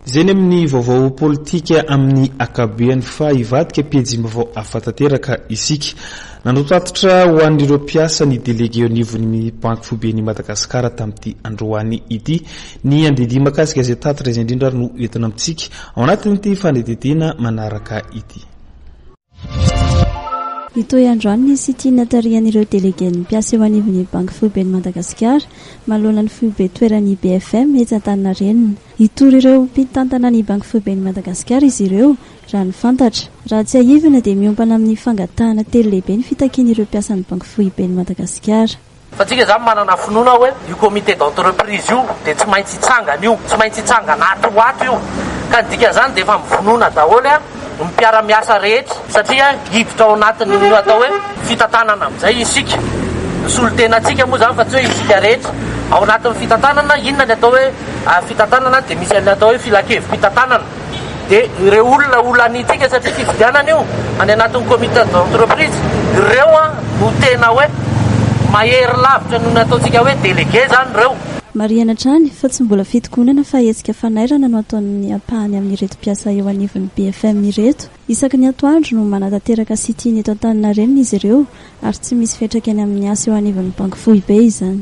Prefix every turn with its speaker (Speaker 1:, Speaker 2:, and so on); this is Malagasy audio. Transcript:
Speaker 1: Izay ny amin'ny vaovao politika amin'ny ankapobeany fa hivadika pejim-baovao hafa tanteraka isika. Nanao tatitra ho an'ireo mpiasa ny delege eo anivon'ny Banky Foiben'i Madagasikara tamin'ity androany ity. Ny andidihy mahakasika izay tatitra izay indrindra ary no entina amintsika ao anatin'ity fanadihadiana manaraka ity.
Speaker 2: Hitohy androany ny sit-in tarihan'ireo delegen'ny mpiasa eo anivon'ny Banky Foiben'i Madagasikara manoloana ny foibe toeran'ny BFM etsy Antaninarenina. Hitory ireo mpitantana ny Banky Foiben'i Madagasikara izy ireo, raha ny fantatra. Raha tsiahivina dia miompana amin'ny fangatahana telo lehibe ny fitakian'ireo mpiasan'ny Banky Foiben'i Madagasikara.
Speaker 3: Fa tsika zany manana finoana hoe io comité d'entreprise io dia tsy maintsy hitsangana io, tsy maintsy hitsangana ato ho ato io. Ka ny dikan'izany dia efa mivonona daholo ny mpiara-miasa rehetra satria hiditra ao anatin'ny atao hoe fitantanana amin'izay isika. Ny solontenantsika moa izany fa tsy hoe isika rehetra. Ao anatin'ny fitantanana, inona ny atao hoe fitantanana dia misy an'ny atao hoe filankevi-pitantanana. Dia ireo olona ho laniantsika satria fifidianana io any anatin'ny comité d'entreprise, ireo no tena hoe mahery lavitra noho ny ataontsika hoe délégué izany ireo.
Speaker 2: Marihana hatrany fa tsy mbola fitokonana fa hetsika fanairana no ataon'ny ampahany amin'ireto mpiasa eo anivon'ny BFM ireto. Isaky ny atoandro no manatanteraka sit-in eto Antaninarenina izy ireo ary tsy misy fiantraikany amin'ny asa eo anivon'ny banky foibe izany.